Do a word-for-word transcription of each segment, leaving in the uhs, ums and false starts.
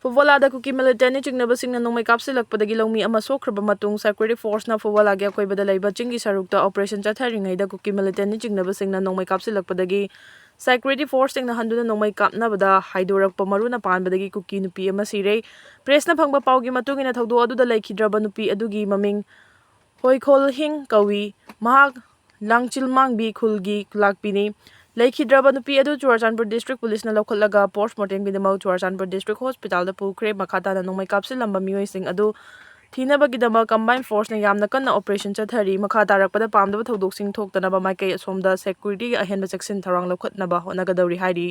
ꯐꯨꯕꯣꯂꯥꯗ ꯀꯨꯀꯤ ꯃꯤꯂꯤꯇꯦꯟꯅꯤ ꯆꯤꯡꯅꯕꯁꯤꯡꯅ ꯅꯣꯡꯃꯩ ꯀꯥꯞꯁꯤꯜꯂꯛꯄꯗꯒꯤ ꯂꯧꯃꯤ ꯑꯃ ꯁꯣꯛꯈ꯭ꯔꯕ ꯃꯇꯨꯡ, ꯁꯦꯀ꯭ꯌꯨꯔꯤꯇꯤ ꯐꯣꯔꯁꯅ ꯐꯨꯕꯣꯂꯥꯒꯤ ꯑꯀꯣꯏꯕꯗ ꯂꯩꯕ ꯆꯤꯡꯒꯤ ꯁꯔꯨꯛꯇ ꯑꯣꯄꯔꯦꯁꯟ ꯆꯠꯊꯔꯤꯉꯩꯗ ꯀꯨꯀꯤ ꯃꯤꯂꯤꯇꯦꯟꯅꯤ ꯆꯤꯡꯅꯕꯁꯤꯡꯅ ꯅꯣꯡꯃꯩ ꯀꯥꯞꯁꯤꯜꯂꯛꯄꯗꯒꯤ ꯁꯦꯀ꯭ꯌꯨꯔꯤꯇꯤ ꯐꯣꯔꯁꯁꯤꯡꯅ ꯍꯟꯗꯨꯅ ꯅꯣꯡꯃꯩ ꯀꯥꯞꯅꯕꯗ ꯍꯥꯏꯗꯣꯔꯛꯄ ꯃꯔꯨꯅ ꯄꯥꯟꯕꯗꯒꯤ ꯀꯨꯀꯤ ꯅꯨꯄꯤ ꯑꯃ ꯁꯤꯔꯦ꯫ ꯄ꯭ꯔꯦꯁꯅ ꯐꯪꯕ ꯄꯥꯎꯒꯤ ꯃꯇꯨꯡ ꯏꯟꯅ, ꯊꯧꯗꯣꯛ ꯑꯗꯨꯗ ꯂꯩꯈꯤꯗ꯭ꯔꯕ ꯅꯨꯄꯤ ꯑꯗꯨꯒꯤ ꯃꯃꯤꯡ ꯍꯣꯏꯈꯣꯜꯍꯤꯡ ꯀꯧꯏ꯫ ꯃꯍꯥꯛ ꯂꯥꯡꯆꯤꯜꯃꯥꯡꯕꯤ ꯈꯨꯜꯒꯤ ꯂꯥꯛꯄꯤꯅꯤ꯫ ꯂꯩꯈꯤꯗ꯭ꯔꯕ ꯅꯨꯄꯤ ꯑꯗꯨ ꯆꯨꯔꯆꯥꯟꯄꯨꯔ ꯗꯤꯁꯇ꯭ꯔꯤꯛ ꯄꯨꯂꯤꯁꯅ ꯂꯧꯈꯠꯂꯒ ꯄꯣꯁꯃꯣꯔꯇꯦꯝꯒꯤꯗꯃꯛ ꯆꯨꯔꯆꯥꯟꯄꯨꯔ ꯗꯤꯁꯇ꯭ꯔꯤꯛ ꯍꯣꯁꯄꯤꯇꯥꯜꯗ ꯄꯨꯈ꯭ꯔꯦ꯫ ꯃꯈꯥ ꯇꯥꯅ ꯅꯣꯡꯃꯩ ꯀꯥꯞꯁꯤꯜꯂꯝꯕ ꯃꯤꯑꯣꯏꯁꯤꯡ ꯑꯗꯨ ꯊꯤꯅꯕꯒꯤꯗꯃꯛ ꯀꯝꯕꯥꯏꯟ ꯐꯣꯔꯁꯅ ꯌꯥꯝꯅ ꯀꯟꯅ ꯑꯣꯄꯔꯦꯁꯟ ꯆꯠꯊꯔꯤ꯫ ꯃꯈꯥ ꯇꯥꯔꯛꯄꯗ ꯄꯥꯝꯗꯕ ꯊꯧꯗꯣꯛꯁꯤꯡ ꯊꯣꯛꯇꯅꯕ ꯃꯥꯏꯀꯩ ꯑꯁꯣꯝꯗ ꯁꯦꯀ꯭ꯌꯨꯔꯤꯇꯤꯒꯤ ꯑꯍꯦꯟꯕ ꯆꯦꯛꯁꯤꯟ ꯊꯧꯔꯥꯡ ꯂꯧꯈꯠꯅꯕ ꯍꯣꯠꯅꯒꯗꯧꯔꯤ ꯍꯥꯏꯔꯤ꯫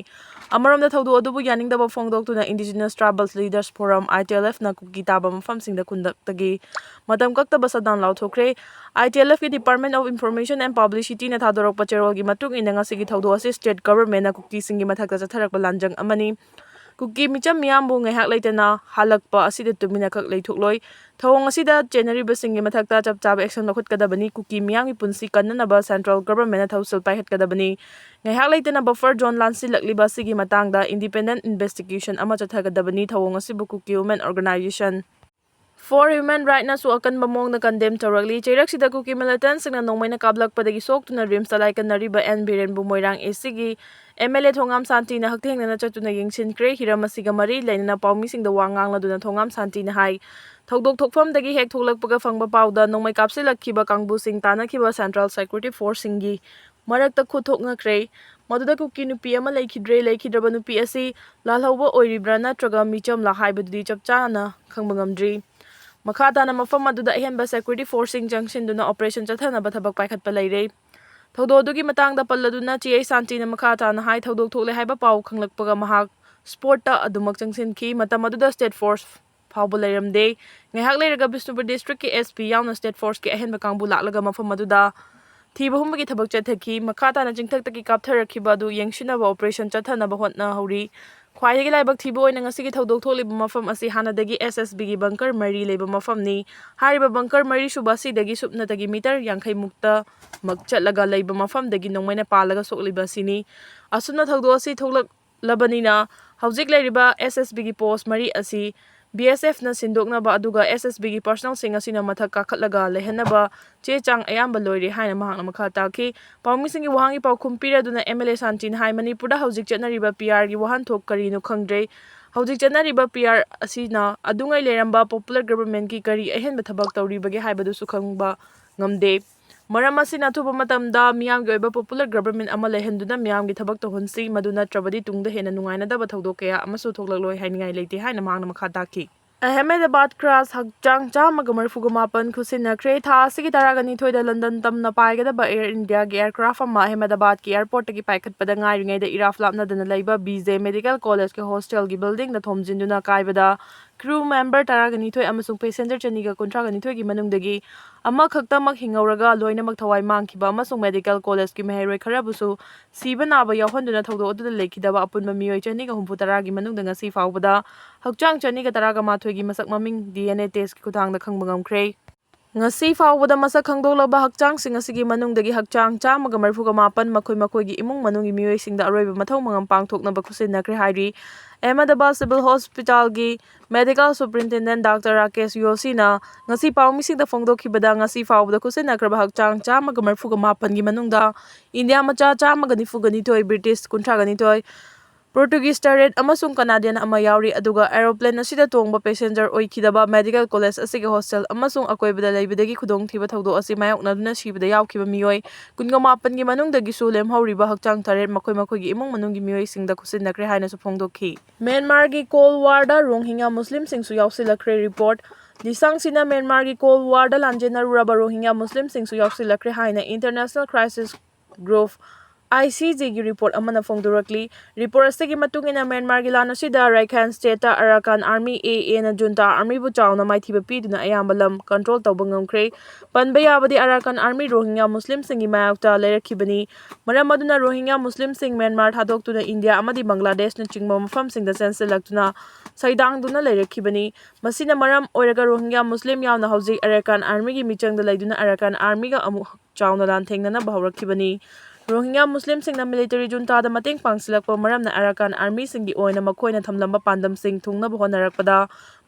ꯑꯃꯔꯣꯝꯗ, ꯊꯧꯗꯣꯛ ꯑꯗꯨꯕꯨ ꯌꯥꯅꯤꯡꯗꯕ ꯐꯣꯡꯗꯣꯛꯇꯨꯅ Indigenous Tribals Leaders Forum, I T L F, ꯅ ꯀꯨꯀꯤ ꯇꯥꯕ ꯃꯐꯝꯁꯤꯡꯗ ꯈꯨꯟꯗꯛꯇꯒꯤ ꯃꯇꯝ ꯀꯛꯇꯕ shutdown ꯂꯥꯎꯊꯣꯛꯈ꯭ꯔꯦ꯫ I T L F ꯀꯤ Department of Information and Publicity ꯅ ꯊꯥꯗꯣꯔꯛꯄ ꯆꯦꯔꯣꯜꯒꯤ ꯃꯇꯨꯡ ꯏꯟꯅ, ꯉꯁꯤꯒꯤ ꯊꯧꯗꯣꯛ ꯑꯁꯤ ꯁ꯭ꯇꯦꯠ ꯒꯚꯔꯟꯃꯦꯟꯠꯅ ꯀꯨꯀꯤꯁꯤꯡꯒꯤ ꯃꯊꯛꯇ ꯆꯠꯊꯔꯛꯄ ꯂꯥꯟꯖꯪ ꯑꯃꯅꯤ꯫ ꯀꯨꯀꯤ ꯃꯤꯆꯝ ꯃꯤꯌꯥꯝꯕꯨ ꯉꯥꯏꯍꯥꯛ ꯂꯩꯇꯅ ꯍꯥꯠꯂꯛꯄ ꯑꯁꯤꯗ ꯇꯨꯃꯤꯟꯅꯈꯛ ꯂꯩꯊꯣꯛꯂꯣꯏ꯫ ꯊꯧꯑꯣꯡ ꯑꯁꯤꯗ ꯆꯦꯟꯅꯔꯤꯕꯁꯤꯡꯒꯤ ꯃꯊꯛꯇ ꯆꯞ ꯆꯥꯕ ꯑꯦꯛꯁꯟ ꯂꯧꯈꯠꯀꯗꯕꯅꯤ꯫ ꯀꯨꯀꯤ ꯃꯤꯌꯥꯝꯒꯤ ꯄꯨꯟꯁꯤ ꯀꯟꯅꯅꯕ ꯁꯦꯟꯇ꯭ꯔꯦꯜ ꯒꯚꯔꯟꯃꯦꯟꯠꯅ ꯊꯧꯁꯤꯜ ꯄꯥꯏꯈꯠꯀꯗꯕꯅꯤ꯫ ꯉꯥꯏꯍꯥꯛ ꯂꯩꯇꯅ ꯕꯐꯔ ꯖꯣꯟ ꯂꯥꯟꯁꯤꯜꯂꯛꯂꯤꯕ ꯑꯁꯤꯒꯤ ꯃꯇꯥꯡꯗ ꯏꯟꯗꯤꯄꯦꯟꯗꯦꯟꯠ ꯏꯟꯚꯦꯁꯇꯤꯒꯦꯁꯟ ꯑꯃ ꯆꯠꯊꯒꯗꯕꯅꯤ꯫ ꯊꯧꯑꯣꯡ ꯑꯁꯤꯕꯨ ꯀꯨꯀꯤ ꯋꯨꯃꯦꯟ ꯑꯣꯔꯒꯅꯥꯏꯖꯦꯁꯟ ꯐꯣꯔ ꯍ꯭ꯌꯨꯃꯦꯟ ꯔꯥꯏꯠꯅꯁꯨ ꯑꯀꯟꯕ ꯃꯑꯣꯡꯗ ꯀꯟꯗꯦꯝ ꯇꯧꯔꯛꯂꯤ꯫ ꯆꯩꯔꯛꯁꯤꯗ ꯀꯨꯀꯤ ꯃꯤꯂꯤꯇꯦꯟꯠꯁꯤꯡꯅ ꯅꯣꯡꯃꯩꯅ ꯀꯥꯞꯂꯛꯄꯗꯒꯤ ꯁꯣꯛꯇꯨꯅ ꯔꯤꯝꯁꯇ ꯂꯥꯏꯀꯠꯅꯔꯤꯕ ꯑꯦꯟ ꯕꯤꯔꯦꯟꯕꯨ ꯃꯣꯏꯔꯥꯡ ꯑꯦ ꯁꯤꯒꯤ ꯑꯦꯝ ꯑꯦꯜ ꯑꯦ ꯊꯣꯉꯥꯝ ꯁꯥꯟꯇꯤꯅ ꯍꯛꯊꯦꯡꯅꯅ ꯆꯠꯇꯨꯅ ꯌꯦꯡꯁꯤꯟꯈ꯭ꯔꯦ꯫ ꯍꯤꯔꯝ ꯑꯁꯤꯒ ꯃꯔꯤ ꯂꯩꯅꯅ ꯄꯥꯎꯃꯤꯁꯤꯡꯗ ꯋꯥ ꯉꯥꯡꯂꯗꯨꯅ ꯊꯣꯉꯥꯝ ꯁꯥꯟꯇꯤꯅ ꯍꯥꯏ, ꯊꯧꯗꯣꯛ ꯊꯣꯛꯐꯝꯗꯒꯤ ꯍꯦꯛ ꯊꯣꯛꯂꯛꯄꯒ ꯐꯪꯕ ꯄꯥꯎꯗ ꯅꯣꯡꯃꯩ ꯀꯥꯞꯁꯤꯜꯂꯛꯈꯤꯕ ꯀꯥꯡꯕꯨꯁꯤꯡ ꯇꯥꯟꯅꯈꯤꯕ ꯁꯦꯟꯇ꯭ꯔꯦꯜ ꯁꯦꯀ꯭ꯌꯨꯔꯤꯇꯤ ꯐꯣꯔꯁꯁꯤꯡꯒꯤ ꯃꯔꯛꯇ ꯈꯨꯠ ꯊꯣꯛꯅꯈ꯭ꯔꯦ꯫ ꯃꯗꯨꯗ ꯀꯨꯀꯤ ꯅꯨꯄꯤ ꯑꯃ ꯂꯩꯈꯤꯗ꯭ꯔꯦ꯫ ꯂꯩꯈꯤꯗ꯭ꯔꯕ ꯅꯨꯄꯤ ꯑꯁꯤ ꯂꯥꯜꯍꯧꯕ ꯑꯣꯏꯔꯤꯕ꯭ꯔꯥ ꯅꯠꯇ꯭ꯔꯒ ꯃꯤꯆꯝꯂꯥ ꯍꯥꯏꯕꯗꯨꯗꯤ ꯆꯞ ꯆꯥꯅ ꯈꯪꯕ ꯉꯝꯗ꯭ꯔꯤ꯫ ꯃꯈꯥ ꯇꯥꯅ ꯃꯐꯝ ꯑꯗꯨꯗ ꯑꯍꯦꯟꯕ ꯁꯦꯀ꯭ꯌꯨꯔꯤꯇꯤ ꯐꯣꯔꯁꯁꯤꯡ ꯆꯪꯁꯤꯟꯗꯨꯅ ꯑꯣꯄꯔꯦꯁꯟ ꯆꯠꯊꯅꯕ ꯊꯕꯛ ꯄꯥꯏꯈꯠꯄ ꯂꯩꯔꯦ꯫ ꯊꯧꯗꯣꯛ ꯑꯗꯨꯒꯤ ꯃꯇꯥꯡꯗ ꯄꯜꯂꯗꯨꯅ ꯆꯦ ꯑꯩꯆ ꯁꯥꯟꯇꯤꯅ ꯃꯈꯥ ꯇꯥꯅ ꯍꯥꯏ, ꯊꯧꯗꯣꯛ ꯊꯣꯛꯂꯦ ꯍꯥꯏꯕ ꯄꯥꯎ ꯈꯪꯂꯛꯄꯒ ꯃꯍꯥꯛ ꯁ꯭ꯄꯣꯠꯇ ꯑꯗꯨꯃꯛ ꯆꯪꯁꯤꯟꯈꯤ꯫ ꯃꯇꯝ ꯑꯗꯨꯗ ꯁ꯭ꯇꯦꯠ ꯐꯣꯔꯁ ꯐꯥꯎꯕ ꯂꯩꯔꯝꯗꯦ꯫ ꯉꯥꯏꯍꯥꯛ ꯂꯩꯔꯒ ꯕꯤꯁꯅꯨꯄꯨꯔ ꯗꯤꯁꯇ꯭ꯔꯤꯛꯀꯤ ꯑꯦꯁ ꯄꯤ ꯌꯥꯎꯅ ꯁ꯭ꯇꯦꯠ ꯐꯣꯔꯁꯀꯤ ꯑꯍꯦꯟꯕ ꯀꯥꯡꯕꯨ ꯂꯥꯛꯂꯒ ꯃꯐꯝ ꯑꯗꯨꯗ ꯊꯤꯕ ꯍꯨꯝꯕꯒꯤ ꯊꯕꯛ ꯆꯠꯊꯈꯤ꯫ ꯃꯈꯥ ꯇꯥꯅ ꯆꯤꯡꯊꯛꯇꯒꯤ ꯀꯥꯞꯊꯔꯛꯈꯤꯕ ꯑꯗꯨ ꯌꯦꯡꯁꯤꯟꯅꯕ ꯑꯣꯄꯔꯦꯁꯟ ꯆꯠꯊꯅꯕ ꯍꯣꯠꯅꯍꯧꯔꯤ꯫ ꯈ꯭ꯋꯥꯏꯗꯒꯤ ꯂꯥꯏꯕꯛ ꯊꯤꯕ ꯑꯣꯏꯅ ꯉꯁꯤꯒꯤ ꯊꯧꯗꯣꯛ ꯊꯣꯛꯂꯤꯕ ꯃꯐꯝ ꯑꯁꯤ ꯍꯥꯟꯅꯗꯒꯤ ꯑꯦꯁ ꯑꯦꯁ ꯕꯤꯒꯤ ꯕꯪꯀꯔ ꯃꯔꯤ ꯂꯩꯕ ꯃꯐꯝꯅꯤ꯫ ꯍꯥꯏꯔꯤꯕ ꯕꯪꯀꯔ ꯃꯔꯤꯁꯨꯕ ꯑꯁꯤꯗꯒꯤ ꯁꯨꯞꯅꯇꯒꯤ ꯃꯤꯇꯔ ꯌꯥꯡꯈꯩ ꯃꯨꯛꯇ ꯃꯛ ꯆꯠꯂꯒ ꯂꯩꯕ ꯃꯐꯝꯗꯒꯤ ꯅꯣꯡꯃꯩꯅ ꯄꯥꯜꯂꯒ ꯁꯣꯛꯂꯤꯕ ꯑꯁꯤꯅꯤ꯫ ꯑꯁꯨꯝꯅ ꯊꯧꯗꯣꯛ ꯑꯁꯤ ꯊꯣꯛꯂꯛꯂꯕꯅꯤꯅ ꯍꯧꯖꯤꯛ ꯂꯩꯔꯤꯕ S S B ꯒꯤ post ꯃꯔꯤ ꯑꯁꯤ B S F ꯅ ꯁꯤꯟꯗꯣꯛꯅꯕ ꯑꯗꯨꯒ S S B ꯒꯤ personnel ꯁꯤꯡ ꯑꯁꯤꯅ ꯃꯊꯛ ꯀꯥꯈꯠꯂꯒ ꯂꯩꯍꯟꯅꯕ ꯆꯦ ꯆꯥꯡ ꯑꯌꯥꯝꯕ ꯂꯣꯏꯔꯦ ꯍꯥꯏꯅ ꯃꯍꯥꯛꯅ ꯃꯈꯥ ꯇꯥꯈꯤ꯫ ꯄꯥꯎꯃꯤꯁꯤꯡꯒꯤ ꯋꯥꯍꯪꯒꯤ ꯄꯥꯎꯈꯨꯝ ꯄꯤꯔꯗꯨꯅ M L A ꯁꯥꯟꯇꯤꯅ ꯍꯥꯏ, ꯃꯅꯤꯄꯨꯔꯗ ꯍꯧꯖꯤꯛ ꯆꯠꯅꯔꯤꯕ P R ꯒꯤ ꯋꯥꯍꯟꯊꯣꯛ ꯀꯔꯤꯅꯣ ꯈꯪꯗ꯭ꯔꯦ꯫ ꯍꯧꯖꯤꯛ ꯆꯠꯅꯔꯤꯕ P R ꯑꯁꯤꯅ ꯑꯗꯨꯉꯩ ꯂꯩꯔꯝꯕ popular government ꯀꯤ ꯀꯔꯤ ꯑꯍꯦꯟꯕ ꯊꯕꯛ ꯇꯧꯔꯤꯕꯒꯦ ꯍꯥꯏꯕꯗꯨꯁꯨ ꯈꯪꯕ ꯉꯝꯗꯦ꯫ ꯃꯔꯝ ꯑꯁꯤꯅ ꯑꯊꯨꯕ ꯃꯇꯝꯗ ꯃꯤꯌꯥꯝꯒꯤ ꯑꯣꯏꯕ popular government ꯑꯃ ꯂꯩꯍꯟꯗꯨꯅ ꯃꯤꯌꯥꯝꯒꯤ ꯊꯕꯛ ꯇꯧꯍꯟꯁꯤ, ꯃꯗꯨ ꯅꯠꯇ꯭ꯔꯕꯗꯤ ꯇꯨꯡꯗ ꯍꯦꯟꯅ ꯅꯨꯡꯉꯥꯏꯅꯗꯕ ꯊꯧꯗꯣꯛ ꯀꯌꯥ ꯑꯃꯁꯨ ꯊꯣꯛꯂꯛꯂꯣꯏ ꯍꯥꯏꯅꯤꯡꯉꯥꯏ ꯂꯩꯇꯦ ꯍꯥꯏꯅ ꯃꯍꯥꯛꯅ ꯃꯈꯥ ꯇꯥꯈꯤ꯫ ꯑꯍꯃꯦꯗꯕꯥꯗ crash, ꯍꯛꯆꯥꯡ ꯆꯥꯝꯃꯒ ꯃꯔꯤꯐꯨꯒ ꯃꯥꯄꯟ ꯈꯨꯠꯁꯤꯟꯅꯈ꯭ꯔꯦ꯫ ꯊꯥ ꯑꯁꯤꯒꯤ ꯇꯔꯥꯒ ꯅꯤꯊꯣꯏꯗ ꯂꯟꯗꯟ ꯇꯝꯅ ꯄꯥꯏꯒꯗꯕ Air India ꯒꯤ aircraft ꯑꯃ ꯑꯍꯃꯦꯗꯕꯥꯗꯀꯤ airport ꯇꯒꯤ ꯄꯥꯏꯈꯠꯄꯗ ꯉꯥꯏꯔꯤꯉꯩꯗ ꯏꯔꯥꯞ ꯂꯥꯞꯅꯗꯅ ꯂꯩꯕ B J Medical College ꯀꯤ hostel ꯒꯤ building ꯗ ꯊꯣꯝꯖꯤꯟꯗꯨꯅ ꯀꯥꯏꯕꯗ crew member ꯇꯔꯥꯒ ꯅꯤꯊꯣꯏ ꯑꯃꯁꯨꯡ passenger ꯆꯅꯤꯒ ꯀꯨꯟꯊ꯭ꯔꯥꯒ ꯅꯤꯊꯣꯏꯒꯤ ꯃꯅꯨꯡꯗꯒꯤ ꯑꯃꯈꯛꯇꯃꯛ ꯍꯤꯡꯍꯧꯔꯒ ꯂꯣꯏꯅꯃꯛ ꯊꯋꯥꯏ ꯃꯥꯡꯈꯤꯕ ꯑꯃꯁꯨꯡ medical college ꯀꯤ ꯃꯍꯩꯔꯣꯏ ꯈꯔꯕꯨꯁꯨ ꯁꯤꯕ ꯅꯥꯕ ꯌꯥꯎꯍꯟꯗꯨꯅ ꯊꯧꯗꯣꯛ ꯑꯗꯨꯗ ꯂꯩꯈꯤꯗꯕ ꯑꯄꯨꯟꯕ ꯃꯤꯑꯣꯏ ꯆꯅꯤꯒ ꯍꯨꯝꯐꯨ ꯇꯔꯥꯒꯤ ꯃꯅꯨꯡꯗ ꯉꯁꯤ ꯐꯥꯎꯕꯗ ꯍꯛꯆꯥꯡ ꯆꯅꯤꯒ ꯇꯔꯥꯒ ꯃꯥꯊꯣꯏꯒꯤ ꯃꯁꯛ ꯃꯃꯤꯡ D N A test ꯀꯤ ꯈꯨꯠꯊꯥꯡꯗ ꯈꯪꯕ ꯉꯝꯈ꯭ꯔꯦ꯫ ꯉꯁꯤ ꯐꯥꯎꯕꯗ ꯃꯁꯛ ꯈꯪꯗꯣꯛꯂꯕ ꯍꯛꯆꯥꯡꯁꯤꯡ ꯑꯁꯤꯒꯤ ꯃꯅꯨꯡꯗꯒꯤ ꯍꯛꯆꯥꯡ ꯆꯥꯝꯃꯒ ꯃꯔꯤꯐꯨꯒ ꯃꯥꯄꯟ ꯃꯈꯣꯏ ꯃꯈꯣꯏꯒꯤ ꯏꯃꯨꯡ ꯃꯅꯨꯡꯒꯤ ꯃꯤꯑꯣꯏꯁꯤꯡꯗ ꯑꯔꯣꯏꯕ ꯃꯊꯧ ꯃꯉꯝ ꯄꯥꯡꯊꯣꯛꯅꯕ ꯈꯨꯠꯁꯤꯟꯅꯈ꯭ꯔꯦ ꯍꯥꯏꯔꯤ꯫ ꯑꯍꯃꯦꯗꯕꯥꯗ Civil Hospital ꯒꯤ Medical Superintendent Doctor Rakesh Joshi ꯅ ꯉꯁꯤ ꯄꯥꯎꯃꯤꯁꯤꯡꯗ ꯐꯣꯡꯗꯣꯛꯈꯤꯕꯗ, ꯉꯁꯤ ꯐꯥꯎꯕꯗ ꯈꯨꯠꯁꯤꯟꯅꯈ꯭ꯔꯕ ꯍꯛꯆꯥꯡ ꯆꯥꯝꯃꯒ ꯃꯔꯤꯐꯨꯒ ꯃꯥꯄꯟꯒꯤ ꯃꯅꯨꯡꯗ ꯏꯟꯗꯤꯌꯥ ꯃꯆꯥ ꯆꯥꯝꯃꯒ ꯅꯤꯐꯨꯒ ꯅꯤꯊꯣꯏ, British ꯀꯨꯟꯊ꯭ꯔꯥꯒ ꯅꯤꯊꯣꯏ, Portuguese ꯇꯔꯦꯠ ꯑꯃꯁꯨꯡ Canadian ꯑꯃ ꯌꯥꯎꯔꯤ, ꯑꯗꯨꯒ aeroplane ꯑꯁꯤꯗ ꯇꯣꯡꯕ passenger ꯑꯣꯏꯈꯤꯗꯕ, medical college ꯑꯁꯤꯒꯤ hostel ꯑꯃꯁꯨꯡ ꯑꯀꯣꯏꯕꯗ ꯂꯩꯕꯗꯒꯤ ꯈꯨꯗꯣꯡꯊꯤꯕ ꯊꯧꯗꯣꯛ ꯑꯁꯤ ꯃꯥꯌꯣꯛꯅꯗꯨꯅ ꯁꯤꯕꯗ ꯌꯥꯎꯈꯤꯕ ꯃꯤꯑꯣꯏ ꯀꯨꯟꯒ ꯃꯥꯄꯟꯒꯤ ꯃꯅꯨꯡꯗꯒꯤꯁꯨ ꯂꯦꯝꯍꯧꯔꯤꯕ ꯍꯛꯆꯥꯡ ꯇꯔꯦꯠ ꯃꯈꯣꯏ ꯃꯈꯣꯏꯒꯤ ꯏꯃꯨꯡ ꯃꯅꯨꯡꯒꯤ ꯃꯤꯑꯣꯏꯁꯤꯡꯗ ꯈꯨꯠꯁꯤꯟꯅꯈ꯭ꯔꯦ ꯍꯥꯏꯅꯁꯨ ꯐꯣꯡꯗꯣꯛꯈꯤ꯫ ꯃ꯭ꯌꯥꯟꯃꯥꯔꯒꯤ Cold War ꯗ ꯔꯣꯍꯤꯡꯒ꯭ꯌꯥ ꯃꯨꯁꯂꯤꯝꯁꯤꯡꯁꯨ ꯌꯥꯎꯁꯤꯜꯂꯛꯈ꯭ꯔꯦ꯫ Report, ꯂꯤꯁꯥꯡꯁꯤꯅ ꯃ꯭ꯌꯥꯟꯃꯥꯔꯒꯤ Cold War ꯗ ꯂꯥꯟꯖꯦꯟꯅꯔꯨꯔꯕ ꯔꯣꯍꯤꯡꯒ꯭ꯌꯥ ꯃꯨꯁꯂꯤꯝꯁꯤꯡꯁꯨ ꯌꯥꯎꯁꯤꯜꯂꯛꯈ꯭ꯔꯦ ꯍꯥꯏꯅ International Crisis Group, I C G ꯒꯤ report ꯑꯃꯅ ꯐꯣꯡꯗꯣꯔꯛꯂꯤ꯫ Report ꯑꯁꯤꯒꯤ ꯃꯇꯨꯡ ꯏꯟꯅ, ꯃ꯭ꯌꯥꯟꯃꯥꯔꯒꯤ ꯂꯥꯟ ꯑꯁꯤꯗ Rakhine State ꯇ Arakan Army, A A ꯅ junta army ꯕꯨ ꯆꯥꯎꯅ ꯃꯥꯏꯊꯤꯕ ꯄꯤꯗꯨꯅ ꯑꯌꯥꯝꯕ ꯂꯝ control ꯇꯧꯕ ꯉꯝꯈ꯭ꯔꯦ꯫ ꯄꯟꯕ ꯌꯥꯕꯗꯤ, Arakan Army ꯔꯣꯍꯤꯡꯒ꯭ꯌꯥ ꯃꯨꯁꯂꯤꯝꯁꯤꯡꯒꯤ ꯃꯥꯌꯣꯛꯇ ꯂꯩꯔꯛꯈꯤꯕꯅꯤ꯫ ꯃꯔꯝ ꯑꯗꯨꯅ ꯔꯣꯍꯤꯡꯒ꯭ꯌꯥ ꯃꯨꯁꯂꯤꯝꯁꯤꯡ ꯃ꯭ꯌꯥꯟꯃꯥꯔ ꯊꯥꯗꯣꯛꯇꯨꯅ ꯏꯟꯗꯤꯌꯥ ꯑꯃꯗꯤ ꯕꯪꯒ꯭ꯂꯥꯗꯦꯁꯅꯆꯤꯡꯕ ꯃꯐꯝꯁꯤꯡꯗ ꯆꯦꯟꯁꯤꯜꯂꯛꯇꯨꯅ ꯁꯩꯗꯥꯡꯗꯨꯅ ꯂꯩꯔꯛꯈꯤꯕꯅꯤ꯫ ꯃꯁꯤꯅ ꯃꯔꯝ ꯑꯣꯏꯔꯒ ꯔꯣꯍꯤꯡꯒ꯭ꯌꯥ ꯃꯨꯁꯂꯤꯝ ꯌꯥꯎꯅ ꯍꯧꯖꯤꯛ Arakan Army ꯒꯤ ꯃꯤꯆꯪꯗ ꯂꯩꯗꯨꯅ Arakan Army ꯒ ꯑꯃꯨꯛ ꯆꯥꯎꯅ ꯂꯥꯟꯊꯦꯡꯅꯅꯕ ꯍꯧꯔꯛꯈꯤꯕꯅꯤ꯫ ꯔꯣꯍꯤꯡꯒ꯭ꯌꯥ ꯃꯨꯁꯂꯤꯝꯁꯤꯡꯅ ꯃꯤꯂꯤꯇꯔꯤ ꯖꯨꯟꯇꯥꯗ ꯃꯇꯦꯡ ꯄꯥꯡꯁꯤꯜꯂꯛꯄ ꯃꯔꯝꯅ ꯑꯔꯥꯀꯥꯟ ꯑꯥꯔꯃꯤꯁꯤꯡꯒꯤ ꯑꯣꯏꯅ ꯃꯈꯣꯏꯅ ꯊꯝꯂꯝꯕ ꯄꯥꯟꯗꯝꯁꯤꯡ ꯊꯨꯡꯅꯕ ꯍꯣꯠꯅꯔꯛꯄꯗ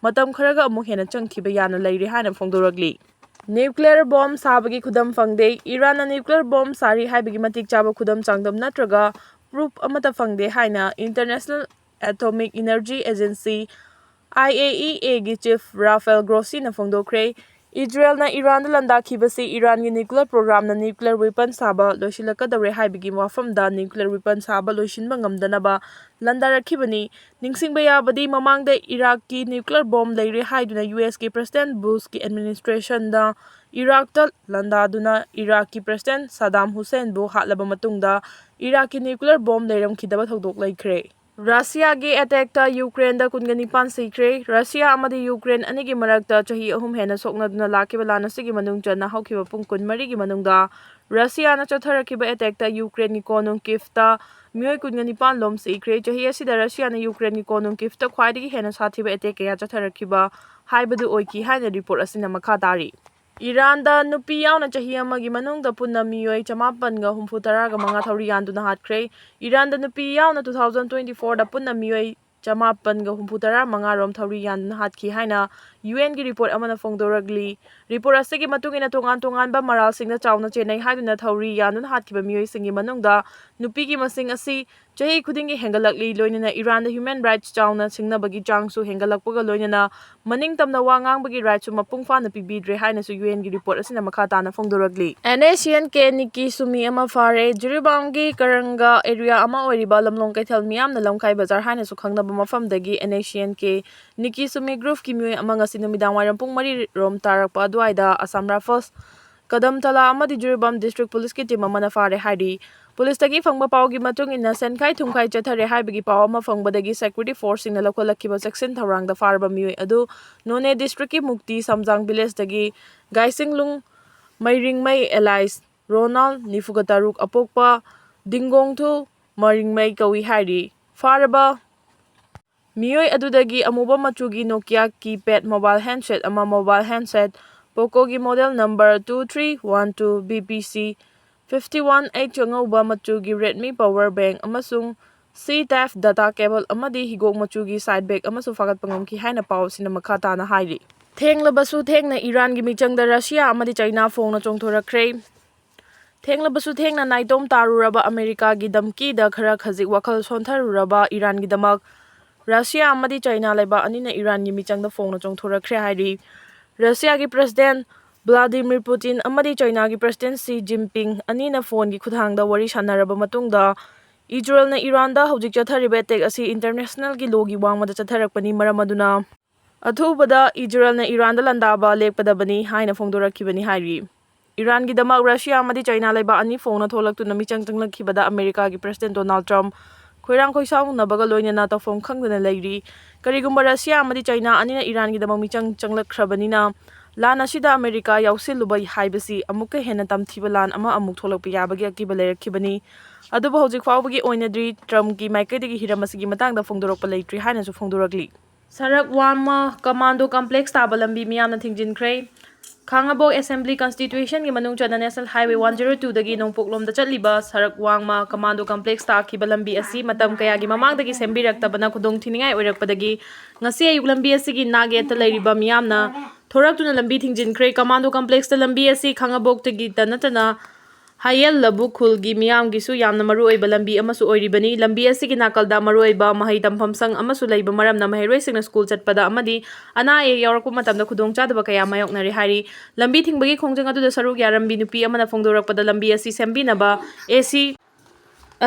ꯃꯇꯝ ꯈꯔꯒ ꯑꯃꯨꯛ ꯍꯦꯟꯅ ꯆꯪꯈꯤꯕ ꯌꯥꯅ ꯂꯩꯔꯦ ꯍꯥꯏꯅ ꯐꯣꯡꯗꯣꯔꯛꯂꯤ꯫ ꯅ꯭ꯌꯨꯀ꯭ꯂꯤꯌꯔ ꯕꯣꯝ ꯁꯥꯕꯒꯤ ꯈꯨꯗꯝ ꯐꯪꯗꯦ꯫ ꯏꯔꯥꯟꯅ ꯅ꯭ꯌꯨꯀ꯭ꯂꯤꯌꯔ ꯕꯣꯝ ꯁꯥꯔꯤ ꯍꯥꯏꯕꯒꯤ ꯃꯇꯤꯛ ꯆꯥꯕ ꯈꯨꯗꯝ ꯆꯥꯡꯗꯝ ꯅꯠꯇ꯭ꯔꯒ ꯄ꯭ꯔꯨꯐ ꯑꯃꯠꯇ ꯐꯪꯗꯦ ꯍꯥꯏꯅ International Atomic Energy Agency, I A E A ꯒꯤ ꯆꯤꯐ ꯔꯥꯐꯦꯜ ꯒ꯭ꯔꯣꯁꯤꯅ ꯐꯣꯡꯗꯣꯛꯈ꯭ꯔꯦ꯫ ꯏꯖꯔꯦꯜꯅ ꯏꯔꯥꯟꯗ ꯂꯥꯟꯗꯥꯈꯤꯕꯁꯤ ꯏꯔꯥꯟꯒꯤ ꯅ꯭ꯌꯨꯀ꯭ꯂꯤꯌꯔ ꯄ꯭ꯔꯣꯒ꯭ꯔꯥꯝꯅ ꯅ꯭ꯌꯨꯀ꯭ꯂꯤꯌꯔ ꯋꯦꯄꯟ ꯁꯥꯕ ꯂꯣꯏꯁꯤꯜꯂꯛꯀꯗꯧꯔꯦ ꯍꯥꯏꯕꯒꯤ ꯋꯥꯐꯝꯗ ꯅ꯭ꯌꯨꯀ꯭ꯂꯤꯌꯔ ꯋꯦꯄꯟ ꯁꯥꯕ ꯂꯣꯏꯁꯤꯟꯕ ꯉꯝꯗꯅꯕ ꯂꯥꯟꯗꯥꯔꯛꯈꯤꯕꯅꯤ꯫ ꯅꯤꯡꯁꯤꯡꯕ ꯌꯥꯕꯗꯤ, ꯃꯃꯥꯡꯗ ꯏꯔꯥꯛꯀꯤ ꯅ꯭ꯌꯨꯀ꯭ꯂꯤꯌꯔ ꯕꯣꯝ ꯂꯩꯔꯦ ꯍꯥꯏꯗꯨꯅ ꯌꯨ ꯑꯦꯁꯀꯤ ꯄ꯭ꯔꯦꯁꯤꯗꯦꯟꯠ ꯕꯨꯁꯀꯤ ꯑꯦꯗꯃꯤꯅꯤꯁꯇ꯭ꯔꯦꯁꯟꯗ ꯏꯔꯥꯛꯇ ꯂꯥꯟꯗꯥꯗꯨꯅ ꯏꯔꯥꯛꯀꯤ ꯄ꯭ꯔꯦꯁꯤꯗꯦꯟꯠ ꯁꯗꯥꯝ ꯍꯨꯁꯦꯟꯕꯨ ꯍꯥꯠꯂꯕ ꯃꯇꯨꯡꯗ ꯏꯔꯥꯛꯀꯤ ꯅ꯭ꯌꯨꯀ꯭ꯂꯤꯌꯔ ꯕꯣꯝ ꯂꯩꯔꯝꯈꯤꯗꯕ ꯊꯧꯗꯣꯛ ꯂꯩꯈ꯭ꯔꯦ꯫ ꯔꯁꯤꯌꯥꯒꯤ ꯑꯦꯇꯦꯛꯇ ꯌꯨꯀ꯭ꯔꯦꯟꯗ ꯀꯨꯟꯒ ꯅꯤꯄꯥꯟ ꯁꯤꯈ꯭ꯔꯦ꯫ ꯔꯁꯤꯌꯥ ꯑꯃꯗꯤ ꯌꯨꯀ꯭ꯔꯦꯟ ꯑꯅꯤꯒꯤ ꯃꯔꯛꯇ ꯆꯍꯤ ꯑꯍꯨꯝ ꯍꯦꯟꯅ ꯁꯣꯛꯅꯗꯨꯅ ꯂꯥꯛꯈꯤꯕ ꯂꯥꯟ ꯑꯁꯤꯒꯤ ꯃꯅꯨꯡ ꯆꯟꯅ ꯍꯧꯈꯤꯕ ꯄꯨꯡ ꯀꯨꯟꯃꯔꯤꯒꯤ ꯃꯅꯨꯡꯗ ꯔꯁꯤꯌꯥꯅ ꯆꯠꯊꯔꯛꯈꯤꯕ ꯑꯦꯇꯦꯛꯇ ꯌꯨꯀ꯭ꯔꯦꯟꯒꯤ ꯀꯣꯅꯨꯡ ꯀꯤꯐꯇ ꯃꯤꯑꯣꯏ ꯀꯨꯟꯒ ꯅꯤꯄꯥꯟ ꯂꯣꯝ ꯁꯤꯈ꯭ꯔꯦ꯫ ꯆꯍꯤ ꯑꯁꯤꯗ ꯔꯁꯤꯌꯥꯅ ꯌꯨꯀ꯭ꯔꯦꯟꯒꯤ ꯀꯣꯅꯨꯡ ꯀꯤꯐꯇ ꯈ꯭ꯋꯥꯏꯗꯒꯤ ꯍꯦꯟꯅ ꯁꯥꯊꯤꯕ ꯑꯦꯇꯦꯛ ꯀꯌꯥ ꯆꯠꯊꯔꯛꯈꯤꯕ ꯍꯥꯏꯕꯗꯨ ꯑꯣꯏꯈꯤ ꯍꯥꯏꯅ ꯔꯤꯄꯣꯔꯠ ꯑꯁꯤꯅ ꯃꯈꯥ ꯇꯥꯔꯤ꯫ ꯏꯔꯥꯟꯗ ꯅꯨꯄꯤ ꯌꯥꯎꯅ ꯆꯍꯤ ꯑꯃꯒꯤ ꯃꯅꯨꯡꯗ ꯄꯨꯟꯅ ꯃꯤꯑꯣꯏ ꯆꯃꯥꯄꯟꯒ ꯍꯨꯝꯐꯨ ꯇꯔꯥꯒ ꯃꯉꯥ ꯊꯧꯔꯤ ꯌꯥꯟꯗꯨꯅ ꯍꯥꯠꯈ꯭ꯔꯦ꯫ ꯏꯔꯥꯟꯗ ꯅꯨꯄꯤ ꯌꯥꯎꯅ two thousand twenty fourꯗ ꯄꯨꯟꯅ ꯃꯤꯑꯣꯏ ꯆꯃꯥꯄꯟꯒ ꯍꯨꯝꯐꯨ ꯇꯔꯥ ꯃꯉꯥ ꯔꯣꯝ ꯊꯧꯔꯤ ꯌꯥꯟꯗꯨꯅ ꯍꯥꯠꯈꯤ ꯍꯥꯏꯅ ꯌꯨ ꯑꯦꯟꯒꯤ ꯔꯤꯄꯣꯔꯠ ꯑꯃꯅ ꯐꯣꯡꯗꯣꯔꯛꯂꯤ꯫ ꯔꯤꯄꯣꯔꯠ ꯑꯁꯤꯒꯤ ꯃꯇꯨꯡ ꯏꯟꯅ ꯇꯣꯉꯥꯟ ꯇꯣꯉꯥꯟꯕ ꯃꯔꯥꯜꯁꯤꯡꯅ ꯆꯥꯎꯅ ꯆꯦꯟꯅꯩ ꯍꯥꯏꯗꯨꯅ ꯊꯧꯔꯤ ꯌꯥꯟꯗꯨꯅ ꯍꯥꯠꯈꯤꯕ ꯃꯤꯑꯣꯏꯁꯤꯡꯒꯤ ꯃꯅꯨꯡꯗ ꯅꯨꯄꯤꯒꯤ ꯃꯁꯤꯡ ꯑꯁꯤ ꯆꯍꯤ ꯈꯨꯗꯤꯡꯒꯤ ꯍꯦꯟꯒꯠꯂꯛꯂꯤ꯫ ꯂꯣꯏꯅꯅ ꯏꯔꯥꯟꯗ ꯍ꯭ꯌꯨꯃꯦꯟ ꯔꯥꯏꯠꯁ ꯆꯥꯎꯅ ꯁꯤꯡꯅꯕꯒꯤ ꯆꯥꯡꯁꯨ ꯍꯦꯟꯒꯠꯂꯛꯄꯒ ꯂꯣꯏꯅꯅ ꯃꯅꯤꯡ ꯇꯝꯅ ꯋꯥ ꯉꯥꯡꯕꯒꯤ ꯔꯥꯏꯠꯁꯨ ꯃꯄꯨꯡ ꯐꯥꯅ ꯄꯤꯕꯤꯗ꯭ꯔꯦ ꯍꯥꯏꯅꯁꯨ ꯌꯨ ꯑꯦꯟꯒꯤ ꯔꯤꯄꯣꯔꯠ ꯑꯁꯤꯅ ꯃꯈꯥ ꯇꯥꯅ ꯐꯣꯡꯗꯣꯔꯛꯂꯤ꯫ ꯑꯦꯟ ꯑꯦꯁ ꯁꯤ ꯑꯦꯟ ꯀꯦ ꯅꯤꯀꯤ ꯁꯨꯃꯤ ꯑꯃ ꯐꯥꯔꯦ꯫ ꯖꯤꯔꯤꯕꯥꯝꯒꯤ ꯀꯔꯪꯒ ꯑꯦꯔꯤꯌꯥ ꯑꯃ ꯑꯣꯏꯔꯤꯕ ꯂꯝꯂꯣꯡ ꯀꯩꯊꯦꯜ ꯃꯤꯌꯥꯝꯅ ꯂꯝꯈꯥꯏ ꯕꯖꯥꯔ ꯍꯥꯏꯅꯁꯨ ꯈꯪꯅꯕ ꯃꯐꯝꯗꯒꯤ ꯑꯦꯟ ꯑꯦꯁ ꯁꯤ ꯑꯦꯟ ꯀꯦ ꯅꯤꯀꯤ ꯁꯨꯃꯤ ꯒ꯭ꯔꯨꯞꯀꯤ ꯃꯤꯑꯣꯏ ꯑꯃ ꯉꯁꯤ ꯅꯨꯃꯤꯗꯥꯡ ꯋꯥꯏꯔꯝ ꯄꯨꯡ ꯃꯔꯤ ꯔꯣꯝ ꯇꯥꯔꯛꯄ ꯑꯗꯨꯋꯥꯏꯗ ꯑꯁꯥꯝ ꯔꯥꯏꯐꯜꯁ ꯀꯗꯝꯊꯂꯥ ꯑꯃꯗꯤ ꯖꯤꯔꯤꯕꯥꯝ ꯗꯤꯁꯇ꯭ꯔꯤꯛ ꯄꯨꯂꯤꯁꯀꯤ ꯇꯤꯝ ꯑꯃꯅ ꯐꯥꯔꯦ ꯍꯥꯏꯔꯤ꯫ ꯄꯨꯂꯤꯁꯇꯒꯤ ꯐꯪꯕ ꯄꯥꯎꯒꯤ ꯃꯇꯨꯡ ꯏꯟꯅ, ꯁꯦꯟꯈꯥꯏ ꯊꯨꯝꯈꯥꯏ ꯆꯠꯊꯔꯦ ꯍꯥꯏꯕꯒꯤ ꯄꯥꯎ ꯑꯃ ꯐꯪꯕꯗꯒꯤ ꯁꯦꯀ꯭ꯌꯨꯔꯤꯇꯤ ꯐꯣꯔꯁꯁꯤꯡꯅ ꯂꯧꯈꯠꯂꯛꯈꯤꯕ ꯆꯦꯛꯁꯤꯟ ꯊꯧꯔꯥꯡꯗ ꯐꯥꯔꯕ ꯃꯤꯑꯣꯏ ꯑꯗꯨ ꯅꯣꯅꯦ ꯗꯤꯁꯇ꯭ꯔꯤꯛꯀꯤ ꯃꯨꯛꯇꯤ ꯁꯝꯖꯥꯡ ꯚꯤꯂꯦꯖꯇꯒꯤ ꯒꯥꯏꯁꯤꯡꯂꯨꯡ ꯃꯩꯔꯤꯡꯃꯩ ꯑꯦꯂꯥꯏꯁ ꯔꯣꯅꯥꯜ, ꯅꯤꯐꯨꯒ ꯇꯔꯨꯛ, ꯑꯄꯣꯛꯄ ꯗꯤꯡꯒꯣꯡꯊꯨ ꯃꯔꯤꯡꯃꯩ ꯀꯧꯏ ꯍꯥꯏꯔꯤ꯫ ꯐꯥꯔꯕ ꯃꯤꯑꯣꯏ ꯑꯗꯨꯗꯒꯤ ꯑꯃꯨꯕ ꯃꯆꯨꯒꯤ Nokia keypad mobile handset ꯑꯃ, mobile handset Pocoꯒꯤ model number two three one two B P C fifty one H ꯑꯉꯧꯕ ꯃꯆꯨꯒꯤ Redmi power bank ꯑꯃꯁꯨꯡ C type data cable ꯑꯃꯗꯤ ꯍꯤꯒꯣꯛ ꯃꯆꯨꯒꯤ side bag ꯑꯃꯁꯨ ꯐꯥꯒꯠꯄ ꯉꯝꯈꯤ ꯍꯥꯏꯅ ꯄꯥꯎ ꯑꯁꯤꯅ ꯃꯈꯥ ꯇꯥꯅ ꯍꯥꯏꯔꯤ꯫ ꯊꯦꯡꯂꯕꯁꯨ ꯊꯦꯡꯅ ꯏꯔꯥꯟꯒꯤ ꯃꯤꯆꯪꯗ ꯔꯁꯤꯌꯥ ꯑꯃꯗꯤ ꯆꯩꯅꯥ ꯐꯣꯡꯅ ꯆꯣꯡꯊꯣꯔꯛꯈ꯭ꯔꯦ꯫ ꯊꯦꯡꯂꯕꯁꯨ ꯊꯦꯡꯅ ꯅꯥꯏꯇꯣꯝ ꯇꯥꯔꯨꯔꯕ ꯑꯃꯦꯔꯤꯀꯥꯒꯤ ꯙꯝꯀꯤꯗ ꯈꯔ ꯈꯖꯤꯛ ꯋꯥꯈꯜ ꯁꯣꯟꯊꯔꯨꯔꯕ ꯏꯔꯥꯟꯒꯤꯗꯃꯛ ꯔꯁꯤꯌꯥ ꯑꯃꯗꯤ ꯆꯩꯅꯥ ꯂꯩꯕꯥꯛ ꯑꯅꯤꯅ ꯏꯔꯥꯟꯒꯤ ꯃꯤꯆꯪꯗ ꯐꯣꯡꯅ ꯆꯣꯡꯊꯣꯔꯛꯈ꯭ꯔꯦ ꯍꯥꯏꯔꯤ꯫ ꯔꯁꯤꯌꯥꯒꯤ President Vladimir Putin ꯑꯃꯗꯤ ꯆꯩꯅꯥꯒꯤ President Xi Jinping ꯑꯅꯤꯅ ꯐꯣꯟꯒꯤ ꯈꯨꯠꯊꯥꯡꯗ ꯋꯥꯔꯤ ꯁꯥꯟꯅꯔꯕ ꯃꯇꯨꯡꯗ, ꯏꯖꯔꯦꯜꯅ ꯏꯔꯥꯟꯗ ꯍꯧꯖꯤꯛ ꯆꯠꯊꯔꯤꯕ attack ꯑꯁꯤ internationalꯒꯤ lawꯒꯤ ꯋꯥꯡꯃꯗ ꯆꯠꯊꯔꯛꯄꯅꯤ, ꯃꯔꯝ ꯑꯗꯨꯅ ꯑꯊꯨꯕꯗ ꯏꯖꯔꯦꯜꯅ ꯏꯔꯥꯟꯗ ꯂꯥꯟꯗꯥꯕ ꯂꯦꯞꯀꯗꯕꯅꯤ ꯍꯥꯏꯅ ꯐꯣꯡꯗꯣꯔꯛꯈꯤꯕꯅꯤ ꯍꯥꯏꯔꯤ꯫ ꯏꯔꯥꯟꯒꯤꯗꯃꯛ ꯔꯁꯤꯌꯥ ꯑꯃꯗꯤ ꯆꯩꯅꯥ ꯂꯩꯕꯥꯛ ꯑꯅꯤ ꯐꯣꯡꯅ ꯊꯣꯛꯂꯛꯇꯨꯅ ꯃꯤꯆꯪ ꯆꯪꯂꯛꯈꯤꯕꯗ ꯑꯃꯦꯔꯤꯀꯥꯒꯤ President Donald Trump ꯈꯣꯏꯔꯥꯡ ꯈꯣꯏꯁꯥꯎꯅꯕꯒ ꯂꯣꯏꯅꯅ ꯇꯧꯐꯝ ꯈꯪꯗꯅ ꯂꯩꯔꯤ꯫ ꯀꯔꯤꯒꯨꯝꯕ ꯔꯁꯤꯌꯥ ꯑꯃꯗꯤ ꯆꯩꯅꯥ ꯑꯅꯤꯅ ꯏꯔꯥꯟꯒꯤꯗꯃꯛ ꯃꯤꯆꯪ ꯆꯪꯂꯛꯈ꯭ꯔꯕꯅꯤꯅ, ꯂꯥꯟ ꯑꯁꯤꯗ ꯑꯃꯦꯔꯤꯀꯥ ꯌꯥꯎꯁꯤꯜꯂꯨꯕ ꯍꯥꯏꯕꯁꯤ ꯑꯃꯨꯛꯀ ꯍꯦꯟꯅ ꯇꯝꯊꯤꯕ ꯂꯥꯟ ꯑꯃ ꯑꯃꯨꯛ ꯊꯣꯛꯂꯛꯄ ꯌꯥꯕꯒꯤ ꯑꯀꯤꯕ ꯂꯩꯔꯛꯈꯤꯕꯅꯤ꯫ ꯑꯗꯨꯕꯨ ꯍꯧꯖꯤꯛ ꯐꯥꯎꯕꯒꯤ ꯑꯣꯏꯅꯗꯤ Trumpꯀꯤ ꯃꯥꯏꯀꯩꯗꯒꯤ ꯍꯤꯔꯝ ꯑꯁꯤꯒꯤ ꯃꯇꯥꯡꯗ ꯐꯣꯡꯗꯣꯔꯛꯄ ꯂꯩꯇ꯭ꯔꯤ ꯍꯥꯏꯅꯁꯨ ꯐꯣꯡꯗꯣꯔꯛꯂꯤ꯫ ꯁꯔꯛ ꯋꯥꯡꯃ Commando Complex ꯇꯥꯕ ꯂꯝꯕꯤ ꯃꯤꯌꯥꯝꯅ ꯊꯤꯡꯖꯤꯟꯈ꯭ꯔꯦ꯫ ꯈꯥꯉꯕꯣꯛ Assembly Constituencyꯒꯤ ꯃꯅꯨꯡ ꯆꯟꯅ National Highway one zero twoꯗꯒꯤ ꯅꯣꯡꯄꯣꯛꯂꯣꯝꯗ ꯆꯠꯂꯤꯕ ꯁꯔꯛ ꯋꯥꯡꯃ Commando Complex ꯇꯥꯈꯤꯕ ꯂꯝꯕꯤ ꯑꯁꯤ ꯃꯇꯝ ꯀꯌꯥꯒꯤ ꯃꯃꯥꯡꯗꯒꯤ ꯁꯦꯝꯕꯤꯔꯛꯇꯕꯅ ꯈꯨꯗꯣꯡ ꯊꯤꯅꯤꯡꯉꯥꯏ ꯑꯣꯏꯔꯛꯄꯗꯒꯤ ꯉꯁꯤ ꯑꯌꯨꯛ ꯂꯝꯕꯤ ꯑꯁꯤꯒꯤ ꯅꯥꯛ ꯌꯦꯠꯇ ꯂꯩꯔꯤꯕ ꯃꯤꯌꯥꯝꯅ ꯊꯣꯔꯛꯇꯨꯅ ꯂꯝꯕꯤ ꯊꯤꯡꯖꯤꯟꯈ꯭ꯔꯦ꯫ Commando Complexꯇ ꯂꯝꯕꯤ ꯑꯁꯤ ꯈꯥꯉꯕꯣꯛꯇꯒꯤꯇ ꯅꯠꯇꯅ ꯍꯌꯦꯜ ꯂꯕꯨꯛ ꯈꯨꯜꯒꯤ ꯃꯤꯌꯥꯝꯒꯤꯁꯨ ꯌꯥꯝꯅ ꯃꯔꯨꯑꯣꯏꯕ ꯂꯝꯕꯤ ꯑꯃꯁꯨ ꯑꯣꯏꯔꯤꯕꯅꯤ꯫ ꯂꯝꯕꯤ ꯑꯁꯤꯒꯤ ꯅꯥꯀꯜꯗ ꯃꯔꯨꯑꯣꯏꯕ ꯃꯍꯩ ꯇꯝꯐꯝ ꯁꯪ ꯑꯃꯁꯨ ꯂꯩꯕ ꯃꯔꯝꯅ ꯃꯍꯩꯔꯣꯏꯁꯤꯡꯅ ꯁ꯭ꯀꯨꯜ ꯆꯠꯄꯗ ꯑꯃꯗꯤ ꯑꯅꯥ ꯑꯌꯦꯛ ꯌꯥꯎꯔꯛꯄ ꯃꯇꯝꯗ ꯈꯨꯗꯣꯡꯆꯥꯗꯕ ꯀꯌꯥ ꯃꯥꯌꯣꯛꯅꯔꯦ ꯍꯥꯏꯔꯤ꯫ ꯂꯝꯕꯤ ꯊꯤꯡꯕꯒꯤ ꯈꯣꯡꯖꯪ ꯑꯗꯨꯗ ꯁꯔꯨꯛ ꯌꯥꯔꯝꯕꯤ ꯅꯨꯄꯤ ꯑꯃꯅ ꯐꯣꯡꯗꯣꯔꯛꯄꯗ ꯂꯝꯕꯤ ꯑꯁꯤ ꯁꯦꯝꯕꯤꯅꯕ AC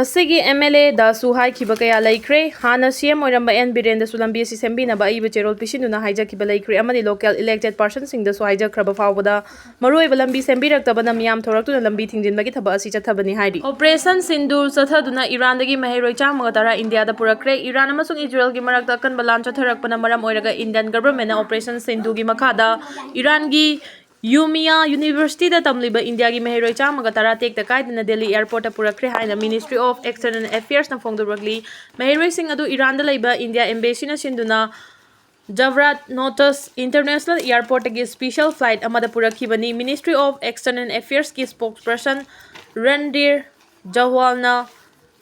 ꯑꯁꯤꯒꯤ MLAꯗꯁꯨ ꯍꯥꯏꯈꯤꯕ ꯀꯌꯥ ꯂꯩꯈ꯭ꯔꯦ꯫ ꯍꯥꯟꯅ CM ꯑꯣꯏꯔꯝꯕ N ꯕꯤꯔꯦꯟꯗꯁꯨ ꯂꯝꯕꯤ ꯑꯁꯤ ꯁꯦꯝꯕꯤꯅꯕ ꯑꯏꯕ ꯆꯦꯔꯣꯜ ꯄꯤꯁꯤꯟꯗꯨꯅ ꯍꯥꯏꯖꯈꯤꯕ ꯂꯩꯈ꯭ꯔꯦ ꯑꯃꯗꯤ local elected personꯁꯤꯡꯗꯁꯨ ꯍꯥꯏꯖꯈ꯭ꯔꯕ ꯐꯥꯎꯕꯗ ꯃꯔꯨꯑꯣꯏꯕ ꯂꯝꯕꯤ ꯁꯦꯝꯕꯤꯔꯛꯇꯕꯅ ꯃꯤꯌꯥꯝ ꯊꯣꯔꯛꯇꯨꯅ ꯂꯝꯕꯤ ꯊꯤꯡꯖꯤꯟꯕꯒꯤ ꯊꯕꯛ ꯑꯁꯤ ꯆꯠꯊꯕꯅꯤ ꯍꯥꯏꯔꯤ꯫ Operation Sindoor ꯆꯠꯊꯗꯨꯅ ꯏꯔꯥꯟꯗꯒꯤ ꯃꯍꯩꯔꯣꯏ ꯆꯥꯝꯃꯒ ꯇꯔꯥ ꯏꯟꯗꯤꯌꯥꯗ ꯄꯨꯔꯛꯈ꯭ꯔꯦ꯫ ꯏꯔꯥꯟ ꯑꯃꯁꯨꯡ ꯏꯖꯔꯦꯜꯒꯤ ꯃꯔꯛꯇ ꯑꯀꯟꯕ ꯂꯥꯟ ꯆꯠꯊꯔꯛꯄꯅ ꯃꯔꯝ ꯑꯣꯏꯔꯒ Indian Governmentꯅ Operation Sindoorꯒꯤ ꯃꯈꯥꯗ ꯏꯔꯥꯟꯒꯤ ꯌꯨꯃꯤꯌꯥ Universityꯗ ꯇꯝꯂꯤꯕ ꯏꯟꯗꯤꯌꯥꯒꯤ ꯃꯍꯩꯔꯣꯏ ꯆꯥꯝꯃꯒ ꯇꯔꯥ ꯇꯦꯛꯇ ꯀꯥꯏꯗꯅ ꯗꯦꯜꯂꯤ airportꯇ ꯄꯨꯔꯛꯈ꯭ꯔꯦ ꯍꯥꯏꯅ Ministry of External Affairsꯅ ꯐꯣꯡꯗꯣꯔꯛꯂꯤ꯫ ꯃꯍꯩꯔꯣꯏꯁꯤꯡ ꯑꯗꯨ ꯏꯔꯥꯟꯗ ꯂꯩꯕ ꯏꯟꯗꯤꯌꯥ Embassyꯅ ꯁꯤꯟꯗꯨꯅ Jawhar Notos International Airportꯇꯒꯤ special flight ꯑꯃꯗ ꯄꯨꯔꯛꯈꯤꯕꯅꯤ꯫ Ministry of External Affairsꯀꯤ spokesperson Randhir ꯖꯋꯥꯜꯅ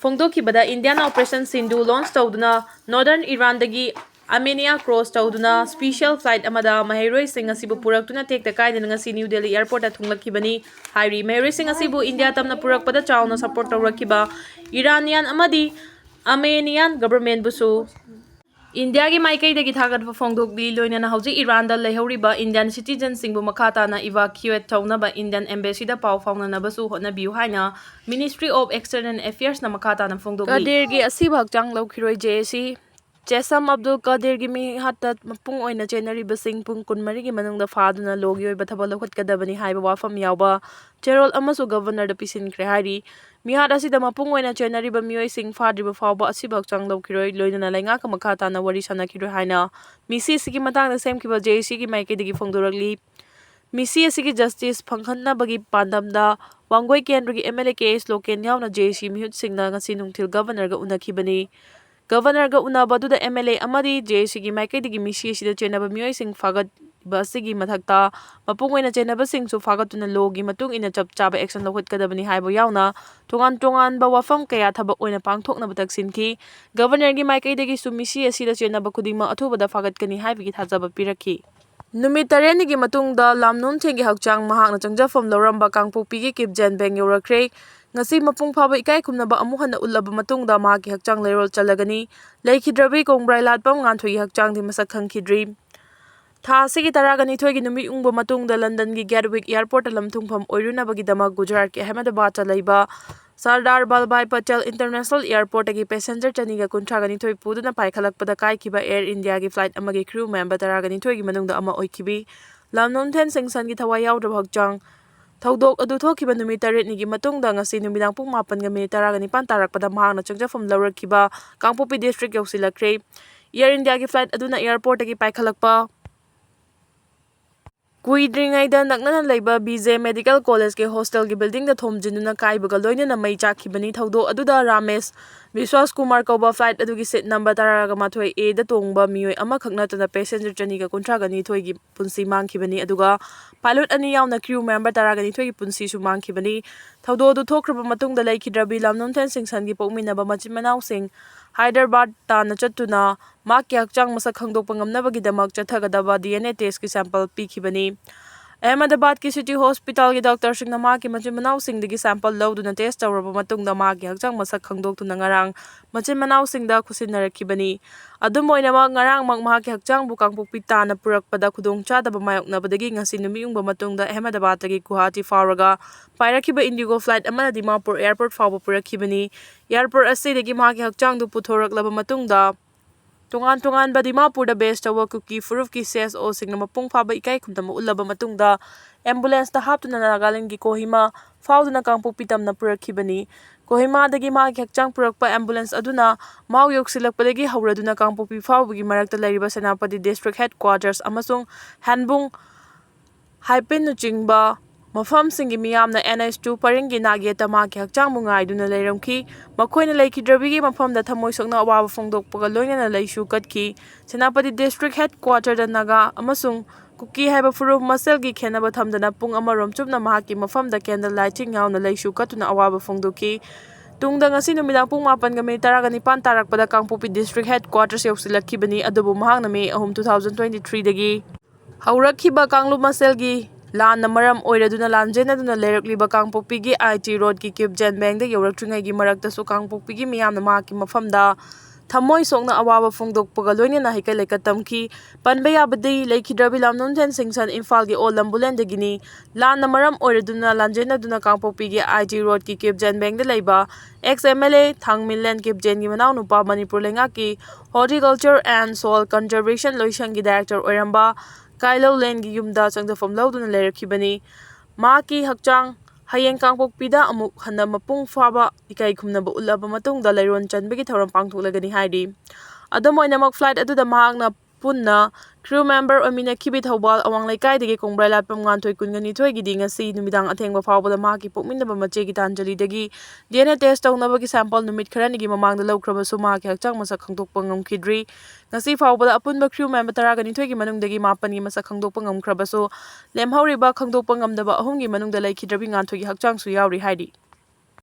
ꯐꯣꯡꯗꯣꯛꯈꯤꯕꯗ, Indian Operation Sindoor launch ꯇꯧꯗꯨꯅ Northern Iranꯗꯒꯤ Armenia cross ꯇꯧꯗꯨꯅ special flight ꯑꯃꯗ ꯃꯍꯩꯔꯣꯏꯁꯤꯡ ꯑꯁꯤꯕꯨ ꯄꯨꯔꯛꯇꯨꯅ ꯇꯦꯛꯇ ꯀꯥꯏꯗꯅ ꯉꯁꯤ ꯅ꯭ꯌꯨ ꯗꯦꯜꯂꯤ airportꯇ ꯊꯨꯡꯂꯛꯈꯤꯕꯅꯤ ꯍꯥꯏꯔꯤ꯫ ꯃꯍꯩꯔꯣꯏꯁꯤꯡ ꯑꯁꯤꯕꯨ ꯏꯟꯗꯤꯌꯥ ꯇꯝꯅ ꯄꯨꯔꯛꯄꯗ ꯆꯥꯎꯅ support ꯇꯧꯔꯛꯈꯤꯕ Iranian ꯑꯃꯗꯤ Armenian governmentꯕꯨꯁꯨ ꯏꯟꯗꯤꯌꯥꯒꯤ ꯃꯥꯏꯀꯩꯗꯒꯤ ꯊꯥꯒꯠꯄ ꯐꯣꯡꯗꯣꯛꯂꯤ꯫ ꯂꯣꯏꯅꯅ ꯍꯧꯖꯤꯛ ꯏꯔꯥꯟꯗ ꯂꯩꯍꯧꯔꯤꯕ Indian citizenꯁꯤꯡꯕꯨ ꯃꯈꯥ ꯇꯥꯅ evacuate ꯇꯧꯅꯕ Indian embassyꯗ ꯄꯥꯎ ꯐꯥꯎꯅꯅꯕꯁꯨ ꯍꯣꯠꯅꯕꯤꯌꯨ ꯍꯥꯏꯅ Ministry of External Affairsꯅ ꯃꯈꯥ ꯇꯥꯅ ꯐꯣꯡꯗꯣꯛꯂꯤ꯫ ꯀꯗꯤꯔꯒꯤ ꯑꯁꯤꯕ ꯍꯛꯆꯥꯡ ꯂꯧꯈꯤꯔꯣꯏ꯫ J A C ꯆꯦꯁꯝ ꯑꯕꯗꯨꯜ ꯀꯗꯤꯔꯒꯤ ꯃꯤꯍꯥꯠꯇ ꯃꯄꯨꯡ ꯑꯣꯏꯅ ꯆꯦꯟꯅꯔꯤꯕꯁꯤꯡ ꯄꯨꯡ ꯀꯨꯟꯃꯔꯤꯒꯤ ꯃꯅꯨꯡꯗ ꯐꯥꯗꯨꯅ ꯂꯣꯒꯤ ꯑꯣꯏꯕ ꯊꯕꯛ ꯂꯧꯈꯠꯀꯗꯕꯅꯤ ꯍꯥꯏꯕ ꯋꯥꯐꯝ ꯌꯥꯎꯕ ꯆꯦꯔꯣꯜ ꯑꯃꯁꯨ Governorꯗ ꯄꯤꯁꯤꯟꯈ꯭ꯔꯦ ꯍꯥꯏꯔꯤ꯫ ꯃꯤꯍꯥꯠ ꯑꯁꯤꯗ ꯃꯄꯨꯡ ꯑꯣꯏꯅ ꯆꯦꯟꯅꯔꯤꯕ ꯃꯤꯑꯣꯏꯁꯤꯡ ꯐꯥꯗ꯭ꯔꯤꯕ ꯐꯥꯎꯕ ꯑꯁꯤꯕ ꯍꯛꯆꯥꯡ ꯂꯧꯈꯤꯔꯣꯏ, ꯂꯣꯏꯅꯅ ꯂꯩꯉꯥꯛꯀ ꯃꯈꯥ ꯇꯥꯅ ꯋꯥꯔꯤ ꯁꯥꯟꯅꯈꯤꯔꯣꯏ ꯍꯥꯏꯅ ꯃꯤꯁꯤ ꯑꯁꯤꯒꯤ ꯃꯇꯥꯡꯗ ꯁꯦꯝꯈꯤꯕ J A Cꯒꯤ ꯃꯥꯏꯀꯩꯗꯒꯤ ꯐꯣꯡꯗꯣꯔꯛꯂꯤ꯫ ꯃꯤꯁꯤ ꯑꯁꯤꯒꯤ justice ꯐꯪꯍꯟꯅꯕꯒꯤ ꯄꯥꯟꯗꯝꯗ ꯋꯥꯡꯒꯣꯏ ꯀꯦꯟꯗ꯭ꯔꯒꯤ M L A K H local ꯌꯥꯎꯅ J A C ꯃꯤꯍꯨꯠꯁꯤꯡꯅ ꯉꯁꯤ ꯅꯨꯡꯊꯤꯜ Governorꯒ ꯎꯅꯈꯤꯕꯅꯤ꯫ Governorꯒ ꯎꯅꯕ ꯑꯗꯨꯗ M L A ꯑꯃꯗꯤ J A Cꯒꯤ ꯃꯥꯏꯀꯩꯗꯒꯤ ꯃꯤꯁꯤ ꯑꯁꯤꯗ ꯆꯦꯟꯅꯕ ꯃꯤꯑꯣꯏꯁꯤꯡ ꯐꯥꯒꯠꯄ ꯑꯁꯤꯒꯤ ꯃꯊꯛꯇ ꯃꯄꯨꯡ ꯑꯣꯏꯅ ꯆꯦꯟꯅꯕꯁꯤꯡꯁꯨ ꯐꯥꯒꯠꯇꯨꯅ ꯂꯣꯒꯤ ꯃꯇꯨꯡ ꯏꯟꯅ ꯆꯞ ꯆꯥꯕ action ꯂꯧꯈꯠꯀꯗꯕꯅꯤ ꯍꯥꯏꯕ ꯌꯥꯎꯅ ꯇꯣꯉꯥꯟ ꯇꯣꯉꯥꯟꯕ ꯋꯥꯐꯝ ꯀꯌꯥ ꯊꯕꯛ ꯑꯣꯏꯅ ꯄꯥꯡꯊꯣꯛꯅꯕ ꯇꯛꯁꯤꯟꯈꯤ꯫ Governorꯒꯤ ꯃꯥꯏꯀꯩꯗꯒꯤꯁꯨ ꯃꯤꯁꯤ ꯑꯁꯤꯗ ꯆꯦꯟꯅꯕ ꯈꯨꯗꯤꯡꯃꯛ ꯑꯊꯨꯕꯗ ꯐꯥꯒꯠꯀꯅꯤ ꯍꯥꯏꯕꯒꯤ ꯊꯥꯖꯕ ꯄꯤꯔꯛꯈꯤ꯫ ꯅꯨꯃꯤꯠ ꯇꯔꯦꯠꯅꯤꯒꯤ ꯃꯇꯨꯡꯗ ꯂꯥꯝꯅꯨꯟꯊꯦꯟꯒꯤ ꯍꯛꯆꯥꯡ ꯃꯍꯥꯛꯅ ꯆꯪꯖꯐꯝ ꯂꯧꯔꯝꯕ ꯀꯥꯡꯄꯣꯛꯄꯤꯒꯤ ꯀꯤꯞꯖꯦꯟ ꯕꯦꯡ ꯌꯧꯔꯛꯈ꯭ꯔꯦ꯫ ꯉꯁꯤ ꯃꯄꯨꯡ ꯐꯥꯕ ꯏꯀꯥꯏ ꯈꯨꯝꯅꯕ ꯑꯃꯨꯛ ꯍꯟꯅ ꯎꯠꯂꯕ ꯃꯇꯨꯡꯗ ꯃꯍꯥꯛꯀꯤ ꯍꯛꯆꯥꯡ ꯂꯩꯔꯣꯜ ꯆꯜꯂꯒꯅꯤ꯫ ꯂꯩꯈꯤꯗ꯭ꯔꯕꯤ ꯀꯣꯡꯕ꯭ꯔꯥꯏ ꯂꯥꯠꯄꯝ ꯉꯥꯟꯊꯣꯏꯒꯤ ꯍꯛꯆꯥꯡꯗꯤ ꯃꯁꯛ ꯈꯪꯈꯤꯗ꯭ꯔꯤ꯫ ꯊꯥ ꯑꯁꯤꯒꯤ ꯇꯔꯥꯒ ꯅꯤꯊꯣꯏꯒꯤ ꯅꯨꯃꯤꯠ ꯌꯨꯡꯕ ꯃꯇꯨꯡꯗ ꯂꯟꯗꯟꯒꯤ Gatwick Airportꯇ ꯂꯝ ꯊꯨꯡꯐꯝ ꯑꯣꯏꯔꯨꯅꯕꯒꯤꯗꯃꯛ ꯒꯨꯖꯔꯥꯠꯀꯤ ꯑꯍꯃꯗꯕꯥꯗꯇ ꯂꯩꯕ ꯁꯔꯗꯥꯔ ꯕꯜꯚꯥꯏ ꯄꯇꯦꯜ International Airportꯇꯒꯤ passenger ꯆꯅꯤꯒ ꯀꯨꯟꯊ꯭ꯔꯥꯒ ꯅꯤꯊꯣꯏ ꯄꯨꯗꯨꯅ ꯄꯥꯏꯈꯠꯂꯛꯄꯗ ꯀꯥꯏꯈꯤꯕ Air Indiaꯒꯤ flight ꯑꯃꯒꯤ crew member ꯇꯔꯥꯒ ꯅꯤꯊꯣꯏꯒꯤ ꯃꯅꯨꯡꯗ ꯑꯃ ꯑꯣꯏꯈꯤꯕꯤ ꯂꯝꯅꯨꯟꯊꯦꯟ ꯁꯤꯡꯁꯟꯒꯤ ꯊꯋꯥꯏ ꯌꯥꯎꯗ꯭ꯔꯕ ꯍꯛꯆꯥꯡ꯫ ꯊꯧꯗꯣꯛ ꯑꯗꯨ ꯊꯣꯛꯈꯤꯕ ꯅꯨꯃꯤꯠ ꯇꯔꯦꯠꯅꯤꯒꯤ ꯃꯇꯨꯡꯗ ꯉꯁꯤ ꯅꯨꯃꯤꯗꯥꯡ ꯄꯨꯡ ꯃꯥꯄꯟꯒ ꯃꯤꯅꯤꯠ ꯇꯔꯥꯒ ꯅꯤꯄꯥꯟ ꯇꯥꯔꯛꯄꯗ ꯃꯍꯥꯛꯅ ꯆꯪꯖꯐꯝ ꯂꯧꯔꯛꯈꯤꯕ ꯀꯥꯡꯄꯣꯛꯄꯤ district ꯌꯧꯁꯤꯜꯂꯛꯈ꯭ꯔꯦ꯫ Air Indiaꯒꯤ flight ꯑꯗꯨꯅ airportꯇꯒꯤ ꯄꯥꯏꯈꯠꯂꯛꯄ ꯀꯨꯏꯗ꯭ꯔꯤꯉꯩꯗ ꯅꯛꯅꯅ ꯂꯩꯕ B J Medical Collegeꯀꯤ hostelꯒꯤ buildingꯗ ꯊꯣꯝꯖꯤꯟꯗꯨꯅ ꯀꯥꯏꯕꯒ ꯂꯣꯏꯅꯅ ꯃꯩ ꯆꯥꯛꯈꯤꯕꯅꯤ꯫ ꯊꯧꯗꯣꯛ ꯑꯗꯨꯗ ꯔꯥꯃꯦꯁ ꯕꯤꯁ꯭ꯋꯥꯁ ꯀꯨꯃꯥꯔ ꯀꯧꯕ flight ꯑꯗꯨꯒꯤ seat number ꯇꯔꯥꯒ ꯃꯥꯊꯣꯏ A ꯗ ꯇꯣꯡꯕ ꯃꯤꯑꯣꯏ ꯑꯃꯈꯛ ꯅꯠꯇꯅ passenger ꯆꯅꯤꯒ ꯀꯨꯟꯊ꯭ꯔꯥꯒ ꯅꯤꯊꯣꯏꯒꯤ ꯄꯨꯟꯁꯤ ꯃꯥꯡꯈꯤꯕꯅꯤ, ꯑꯗꯨꯒ pilot ꯑꯅꯤ ꯌꯥꯎꯅ crew member ꯇꯔꯥꯒ ꯅꯤꯊꯣꯏꯒꯤ ꯄꯨꯟꯁꯤꯁꯨ ꯃꯥꯡꯈꯤꯕꯅꯤ꯫ ꯊꯧꯗꯣꯛ ꯑꯗꯨ ꯊꯣꯛꯈ꯭ꯔꯕ ꯃꯇꯨꯡꯗ ꯂꯩꯈꯤꯗ꯭ꯔꯕꯤ ꯂꯥꯝꯅꯨꯡꯊꯦꯟ ꯁꯤꯡꯁꯟꯒꯤ ꯄꯣꯛꯃꯤꯟꯅꯕ ꯃꯆꯤꯟ ꯃꯅꯥꯎꯁꯤꯡ ꯍꯥꯏꯗ꯭ꯔꯕꯥꯗ ꯇꯥꯟꯅ ꯆꯠꯇꯨꯅ ꯃꯍꯥꯛꯀꯤ ꯍꯛꯆꯥꯡ ꯃꯁꯛ ꯈꯪꯗꯣꯛꯄ ꯉꯝꯅꯕꯒꯤꯗꯃꯛ ꯆꯠꯊꯒꯗꯕ D N A test ꯀꯤ sample ꯄꯤꯈꯤꯕꯅꯤ꯫ ꯑꯍꯃꯗꯕꯥꯗꯀꯤ city hospital ꯒꯤ doctor ꯁꯤꯡꯅ ꯃꯍꯥꯛꯀꯤ ꯃꯆꯤꯟ ꯃꯅꯥꯎꯁꯤꯡꯗꯒꯤ sample ꯂꯧꯗꯨꯅ test ꯇꯧꯔꯕ ꯃꯇꯨꯡꯗ ꯃꯍꯥꯛꯀꯤ ꯍꯛꯆꯥꯡ ꯃꯁꯛ ꯈꯪꯗꯣꯛꯇꯨꯅ ꯉꯔꯥꯡ ꯃꯆꯤꯟ ꯃꯅꯥꯎꯁꯤꯡꯗ ꯈꯨꯠꯁꯤꯟꯅꯔꯛꯈꯤꯕꯅꯤ꯫ ꯑꯗꯨꯝ ꯑꯣꯏꯅꯃꯛ, ꯉꯔꯥꯡꯃꯛ ꯃꯍꯥꯛꯀꯤ ꯍꯛꯆꯥꯡꯕꯨ ꯀꯥꯡꯄꯣꯛꯄꯤ ꯇꯥꯟꯅ ꯄꯨꯔꯛꯄꯗ ꯈꯨꯗꯣꯡꯆꯥꯗꯕ ꯃꯥꯌꯣꯛꯅꯕꯗꯒꯤ ꯉꯁꯤ ꯅꯨꯃꯤꯠ ꯌꯨꯡꯕ ꯃꯇꯨꯡꯗ ꯑꯍꯃꯗꯕꯥꯗꯇꯒꯤ ꯒꯨꯋꯥꯍꯥꯇꯤ ꯐꯥꯎꯔꯒ ꯄꯥꯏꯔꯛꯈꯤꯕ IndiGo flight ꯑꯃꯅ ꯗꯤꯃꯥꯄꯨꯔ airport ꯐꯥꯎꯕ ꯄꯨꯔꯛꯈꯤꯕꯅꯤ꯫ Airport ꯑꯁꯤꯗꯒꯤ ꯃꯍꯥꯛꯀꯤ ꯍꯛꯆꯥꯡꯗꯨ ꯄꯨꯊꯣꯔꯛꯂꯕ ꯃꯇꯨꯡꯗ, ꯇꯣꯉꯥꯟ ꯇꯣꯉꯥꯟꯕ ꯗꯤꯃꯥꯄꯨꯔꯗ base ꯇꯧꯕ ꯀꯨꯀꯤ ꯐꯨꯔꯨꯞꯀꯤ C S O ꯁꯤꯡꯅ ꯃꯄꯨꯡ ꯐꯥꯕ ꯏꯀꯥꯏ ꯈꯨꯝꯅꯕ ꯎꯠꯂꯕ ꯃꯇꯨꯡꯗ, ambulance ꯇ ꯍꯥꯞꯇꯨꯅ ꯅꯥꯒꯥꯂꯦꯟꯗꯒꯤ ꯀꯣꯍꯤꯃꯥ ꯐꯥꯎꯗꯨꯅ ꯀꯥꯡꯄꯣꯛꯄꯤ ꯇꯝꯅ ꯄꯨꯔꯛꯈꯤꯕꯅꯤ꯫ ꯀꯣꯍꯤꯃꯥꯗꯒꯤ ꯃꯍꯥꯛꯀꯤ ꯍꯛꯆꯥꯡ ꯄꯨꯔꯛꯄ ambulance ꯑꯗꯨꯅ ꯃꯥꯎ ꯌꯧꯁꯤꯜꯂꯛꯄꯗꯒꯤ ꯍꯧꯔꯗꯨꯅ ꯀꯥꯡꯄꯣꯛꯄꯤ ꯐꯥꯎꯕꯒꯤ ꯃꯔꯛꯇ ꯂꯩꯔꯤꯕ ꯁꯦꯅꯥꯄꯇꯤ district headquarters ꯑꯃꯁꯨꯡ ꯍꯦꯟꯕꯨꯡ ꯍꯥꯏꯄꯤꯟꯅꯆꯤꯡꯕ ꯃꯐꯝꯁꯤꯡꯒꯤ ꯃꯤꯌꯥꯝꯅ N H two ꯄꯔꯤꯡꯒꯤ ꯅꯥꯛꯌꯦꯠꯇ ꯃꯍꯥꯛꯀꯤ ꯍꯛꯆꯥꯡꯕꯨ ꯉꯥꯏꯗꯨꯅ ꯂꯩꯔꯝꯈꯤ꯫ ꯃꯈꯣꯏꯅ ꯂꯩꯈꯤꯗ꯭ꯔꯕꯤꯒꯤ ꯃꯐꯝꯗ ꯊꯃꯣꯏ ꯁꯣꯛꯅ ꯑꯋꯥꯕ ꯐꯣꯡꯗꯣꯛꯄꯒ ꯂꯣꯏꯅꯅ ꯂꯩꯁꯨ ꯀꯠꯈꯤ꯫ ꯁꯦꯅꯥꯄꯇꯤ district headquarter ꯗ ꯅꯥꯒꯥ ꯑꯃꯁꯨꯡ ꯀꯨꯀꯤ ꯍꯥꯏꯕ ꯐꯨꯔꯨꯞ ꯃꯁꯦꯜꯒꯤ ꯈꯦꯟꯅꯕ ꯊꯝꯗꯅ ꯄꯨꯡ ꯑꯃꯔꯣꯝ ꯆꯨꯞꯅ ꯃꯍꯥꯛꯀꯤ ꯃꯐꯝꯗ candle lighting ꯌꯥꯎꯅ ꯂꯩꯁꯨ ꯀꯠꯇꯨꯅ ꯑꯋꯥꯕ ꯐꯣꯡꯗꯣꯛꯈꯤ꯫ ꯇꯨꯡꯗ ꯉꯁꯤ ꯅꯨꯃꯤꯗꯥꯡ ꯄꯨꯡ ꯃꯥꯄꯟꯒ minute ꯇꯔꯥꯒ ꯅꯤꯄꯥꯟ ꯇꯥꯔꯛꯄꯗ ꯀꯥꯡꯄꯣꯛꯄꯤ district headquarters ꯌꯧꯁꯤꯜꯂꯛꯈꯤꯕꯅꯤ, ꯑꯗꯨꯕꯨ ꯃꯍꯥꯛꯅ May ꯑꯍꯨꯝ, two thousand twenty three ꯗꯒꯤ ꯍꯧꯔꯛꯈꯤꯕ ꯀꯥꯡꯂꯨꯞ ꯃꯁꯦꯜꯒꯤ ꯂꯥꯟꯅ ꯃꯔꯝ ꯑꯣꯏꯔꯗꯨꯅ ꯂꯥꯟꯖꯦꯟꯅꯗꯨꯅ ꯂꯩꯔꯛꯂꯤꯕ ꯀꯥꯡꯄꯣꯛꯄꯤꯒꯤ I T road ꯀꯤ ꯀꯤꯞꯖꯦꯟ ꯕꯦꯡꯗ ꯌꯧꯔꯛꯇ꯭ꯔꯤꯉꯩꯒꯤ ꯃꯔꯛꯇꯁꯨ ꯀꯥꯡꯄꯣꯛꯄꯤꯒꯤ ꯃꯤꯌꯥꯝꯅ ꯃꯍꯥꯛꯀꯤ ꯃꯐꯝꯗ ꯊꯃꯣꯏ ꯁꯣꯛꯅ ꯑꯋꯥꯕ ꯐꯣꯡꯗꯣꯛꯄꯒ ꯂꯣꯏꯅꯅ ꯍꯩꯀꯠ ꯂꯩꯀꯠ ꯇꯝꯈꯤ꯫ ꯄꯟꯕ ꯌꯥꯕꯗꯤ, ꯂꯩꯈꯤꯗ꯭ꯔꯕꯤ ꯂꯥꯝꯅꯨꯡꯊꯦꯟ ꯁꯤꯡꯁꯟ ꯏꯝꯐꯥꯜꯒꯤ ꯑꯣꯜ ꯂꯝꯕꯨꯂꯦꯟꯗꯒꯤꯅꯤ꯫ ꯂꯥꯟꯅ ꯃꯔꯝ ꯑꯣꯏꯔꯗꯨꯅ ꯂꯥꯟꯖꯦꯟꯅꯗꯨꯅ ꯀꯥꯡꯄꯣꯛꯄꯤꯒꯤ I T road ꯀꯤ ꯀꯤꯞꯖꯦꯟ ꯕꯦꯡꯗ ꯂꯩꯕ ex M L A ꯊꯥꯡꯃꯤꯟꯂꯦꯟ ꯀꯤꯞꯖꯦꯟꯒꯤ ꯃꯅꯥꯎꯅꯨꯄꯥ, ꯃꯅꯤꯄꯨꯔ ꯂꯩꯉꯥꯛꯀꯤ Horticulture and Soil Conservation ꯂꯣꯏꯁꯪꯒꯤ director ꯑꯣꯏꯔꯝꯕ ꯀꯥꯏꯂꯧꯂꯦꯟꯒꯤ ꯌꯨꯝꯗ ꯆꯪꯖꯐꯝ ꯂꯧꯗꯨꯅ ꯂꯩꯔꯛꯈꯤꯕꯅꯤ꯫ ꯃꯍꯥꯛꯀꯤ ꯍꯛꯆꯥꯡ ꯍꯌꯦꯡ ꯀꯥꯡꯄꯣꯛꯄꯤꯗ ꯑꯃꯨꯛ ꯍꯟꯅ ꯃꯄꯨꯡ ꯐꯥꯕ ꯏꯀꯥꯏ ꯈꯨꯝꯅꯕ ꯎꯠꯂꯕ ꯃꯇꯨꯡꯗ ꯂꯩꯔꯣꯟ ꯆꯟꯕꯒꯤ ꯊꯧꯔꯝ ꯄꯥꯡꯊꯣꯛꯂꯒꯅꯤ ꯍꯥꯏꯔꯤ꯫ ꯑꯗꯨꯝ ꯑꯣꯏꯅꯃꯛ, flight ꯑꯗꯨꯗ ꯃꯍꯥꯛꯅ ꯄꯨꯟꯅ crew member ꯑꯣꯏꯃꯤꯟꯅꯈꯤꯕꯤ ꯊꯧꯕꯥꯜ ꯑꯋꯥꯡ ꯂꯩꯀꯥꯏꯗꯒꯤ ꯀꯣꯡꯕ꯭ꯔꯩ ꯂꯥꯠꯄꯝ ꯉꯥꯟꯊꯣꯏ, ꯀꯨꯟꯒ ꯅꯤꯊꯣꯏꯒꯤꯗꯤ ꯉꯁꯤ ꯅꯨꯃꯤꯗꯥꯡ ꯑꯊꯦꯡꯕ ꯐꯥꯎꯕꯗ ꯃꯍꯥꯛꯀꯤ ꯄꯣꯛꯃꯤꯟꯅꯕ ꯃꯆꯦ ꯒꯤꯇꯥꯟꯖꯂꯤꯗꯒꯤ D N A test ꯇꯧꯅꯕꯒꯤ sample ꯅꯨꯃꯤꯠ ꯈꯔꯅꯤꯒꯤ ꯃꯃꯥꯡꯗ ꯂꯧꯈ꯭ꯔꯕꯁꯨ ꯃꯍꯥꯛꯀꯤ ꯍꯛꯆꯥꯡ ꯃꯁꯛ ꯈꯪꯗꯣꯛꯄ ꯉꯝꯈꯤꯗ꯭ꯔꯤ꯫ ꯉꯁꯤ ꯐꯥꯎꯕꯗ ꯑꯄꯨꯟꯕ crew member ꯇꯔꯥꯒ ꯅꯤꯊꯣꯏꯒꯤ ꯃꯅꯨꯡꯗꯒꯤ ꯃꯥꯄꯟꯒꯤ ꯃꯁꯛ ꯈꯪꯗꯣꯛꯄ ꯉꯝꯈ꯭ꯔꯕꯁꯨ, ꯂꯦꯝꯍꯧꯔꯤꯕ ꯈꯪꯗꯣꯛꯄ ꯉꯝꯗꯕ ꯑꯍꯨꯝꯒꯤ ꯃꯅꯨꯡꯗ ꯂꯩꯈꯤꯗ꯭ꯔꯕꯤ ꯉꯥꯟꯊꯣꯏꯒꯤ ꯍꯛꯆꯥꯡꯁꯨ ꯌꯥꯎꯔꯤ ꯍꯥꯏꯔꯤ꯫